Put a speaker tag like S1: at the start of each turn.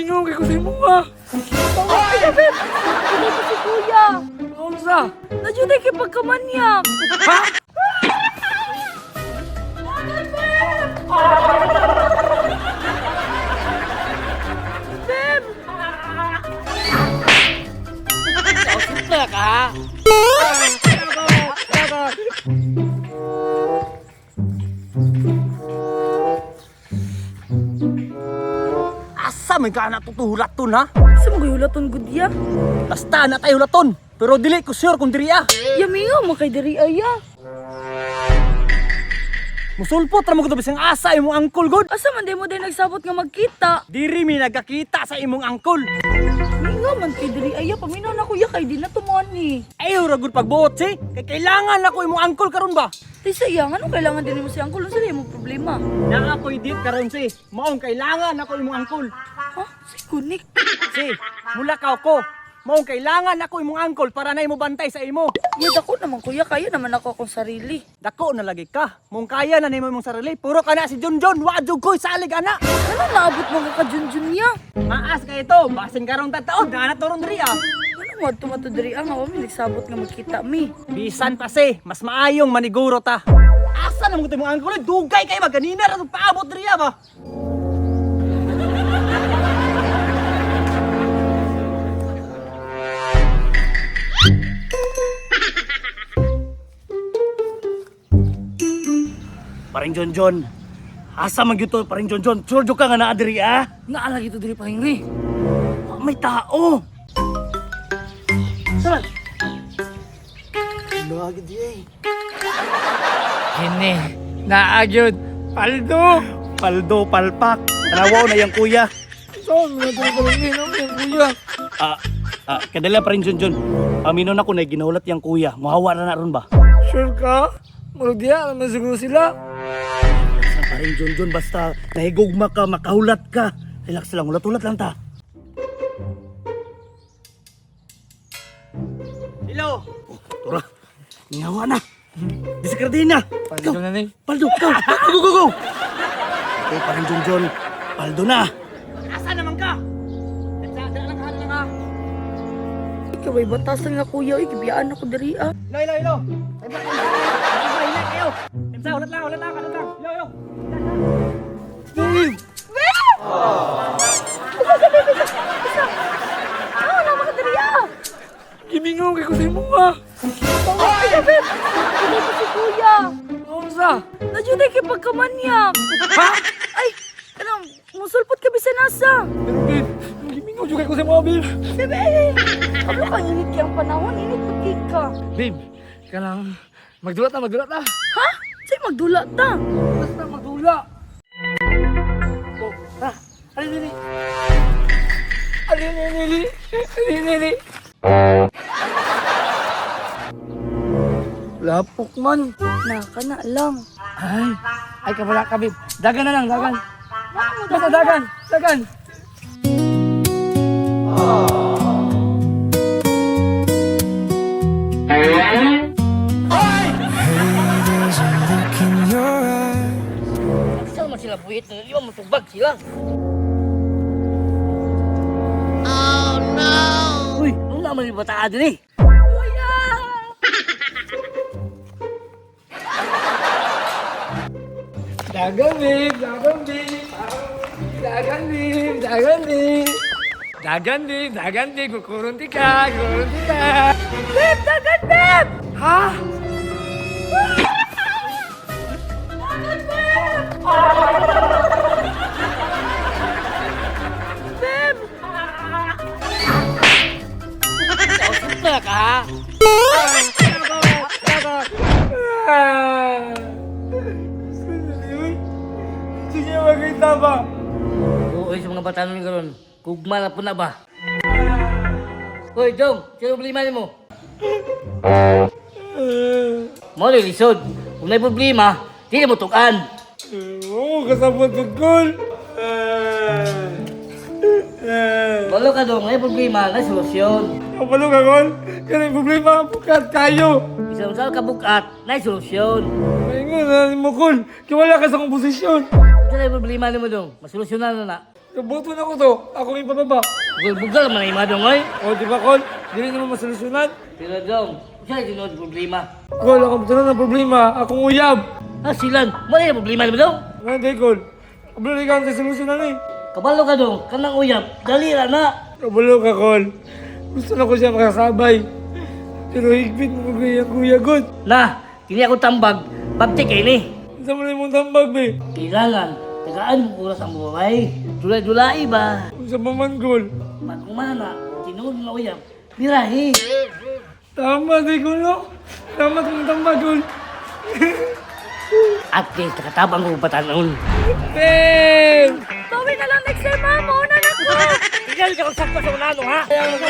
S1: Gimingaw kay ko sa imo ha.
S2: Ay, David! Hindi ko si Kuya.
S1: Unsa?
S2: Nadyuday kay pagkamanyak.
S1: Ha?
S2: Beb!
S3: Simple ka ha?
S4: Asa man ka na tutuhulat-ton ha?
S2: Sa mga hulaton gud ya.
S4: Basta na tayo hulaton. Pero dili ko sure kung diri ah.
S2: Yamingaw man kay diri aya.
S4: Musulpot ra mo gud bisang asa imong angkol gud.
S2: Asa man di mo day nagsabot nga magkita?
S4: Diri mi nagakita sa imong angkol.
S2: Mingaw man kay diri aya. Paminaw na kuya kay di na tumuan ni.
S4: Ayaw ra gud pagbuot si. Kay kailangan ako imong angkol karon ba?
S2: Tay sa iya, anong kailangan din mo si Uncle? Unsa na imong problema?
S4: Naa ko'y dit karon si. Maong kailangan ako imong angkol.
S2: Ha? Si kunik.
S4: Si, mulakaw ko. Maong kailangan ako imong angkol para na imo bantay sa imo.
S2: Ya, dako naman kuya, kaya naman ako akong sarili.
S4: Dako na lagi ka. Mong kaya na nimo imong sarili. Puro ka na si Junjun. Wa jud ko'y salig ana.
S2: Ano naabot mo ka ka-junjun niya?
S4: Maas ka ito. Basin karong tataon. Naa na toron diri ah.
S2: Ano mo tumato diri ang awa mi nagsabot nga magkita mi.
S4: Bisan pa si, mas maayong maniguro ta. Asa naman ko imong angkol? Dugay kay ba ganina ra tong paabot diri ah, ba?
S3: Paring John John. Asa man gyud to, paring John John? Sure jud ka nga naa diri ah?
S1: Naa lagi to diri paring Ri.
S3: Wa may tao. Saan? Lagi di ay.
S1: Kini, naa gyud. Paldo.
S3: Paldo palpak. Tanawaw na yang kuya.
S1: So, mga diri paring Ri, no, yung kuya.
S3: Ah, ah, kadala paring John John. Aminon ako na ginahulat yang kuya. Muhawa na na ron ba?
S1: Sure ka? Murag diya naman siguro sila.
S3: Sa paring John John basta nahigugma ka, makahulat ka. Relax lang, hulat-hulat lang ta.
S4: Hello.
S3: Oh, tura. Nihawa na. Diskardina.
S1: Paldo na ni.
S3: Paldo, go! Go, go, go! Oh, paring John John. Paldo na.
S4: Asa naman ka? Sa lang ka lang ha.
S2: Ikaw ay batasan nga kuya, oy gibiyaan ako diri ah.
S4: Hello, hello, hello. Temsa, temsa, hinay kayo. Temsa, ulat lang, ulat lang, ulat lang. Hello, hello.
S1: Babe!
S2: Ah, wala mo ka diri ah.
S1: Gimingaw kay ko sa imo ha.
S2: Ay, David! Hindi ko si Kuya.
S1: Unsa?
S2: Nadyuday kay pagkamanyak.
S1: Ha?
S2: Ay, ano, musulpot ka bisan asa.
S1: Pero babe, gimingaw jud kay ko sa imo babe.
S2: Bebe, ay, ay. Kablo kang init kayang panahon, init pud kay ka.
S1: Babe, kanang magdulat ta, magdulat ta.
S2: Ha? Say magdula ta.
S1: Basta magdula. Oh, ta. Ali ali. Ali ali ali. Ali ali. Lapok man.
S2: Naka na lang.
S1: Ay, ay kabala ka babe. Dagan na lang, dagan. Basta dagan, dagan.
S3: Saan man sila buhit? Di ba matubag sila? Oh no! Uy, ano naman yung bataan din eh?
S2: Kuya!
S1: Dagan babe, dagan babe. Dagan babe, dagan babe. Dagan babe, dagan babe. Kukurunti ka, kukurunti ka.
S2: Beb, dagan, beb!
S1: Ha?
S2: Dagan, beb! Beb!
S3: Simple ka ha?
S1: Ah. Sige, makita ba?
S5: Oo, sa mga bata nun karon. Kugma na po na ba? Hoy, Dong, sino problema nimo? Mo ni lisod. Kung may problema, di na mo tukan.
S1: Oo, kasabot ko gol.
S5: Walo ka dong, may problema, na solusyon.
S1: Kapalo ka gol. Kaya problema, bukat kayo.
S5: Isang sa kabukat, na solusyon.
S1: Maingon na ni mo gol. Kaya wala ka sa komposisyon.
S5: Ito na yung problema nimo dong, masolusyonan na na.
S1: Buto na ko to. Ako yung pababa.
S5: Bugal-bugal man ay madong oy.
S1: O, di ba, Kol? Dili naman masolusyonan.
S5: Pero dong, usa tinuod problema.
S1: Kol, ako tanan ang problema. Akong uyab.
S5: Ah, silan, wala yung problema di ba dong?
S1: Nga, di, Kol. Kabalo ka sa solusyonan eh.
S5: Kabalo ka dong, kanang uyab, dali ra na.
S1: Kabalo ka, Kol. Gusto na ko siya makasabay. Pero higpit mo kaya kuya, God.
S5: Na, kini ako tambag, babti kay ni.
S1: Sa mo na yung tambag, be.
S5: Kailangan, tagaan mo oras ang babae. Dulay-dulay ba?
S1: Sa paman, Kol.
S5: Pag umana na, tinuod na uyab, birahi.
S1: Tama, di, Kol, no? Tama kong tambag, Kol.
S5: At least, nakatabang ko batanon.
S1: Babe!
S2: Bawi na lang next time, ha? Mauna na ko.
S5: Tinggal ka kung sakto sa unano, ha?
S1: Kaya ka!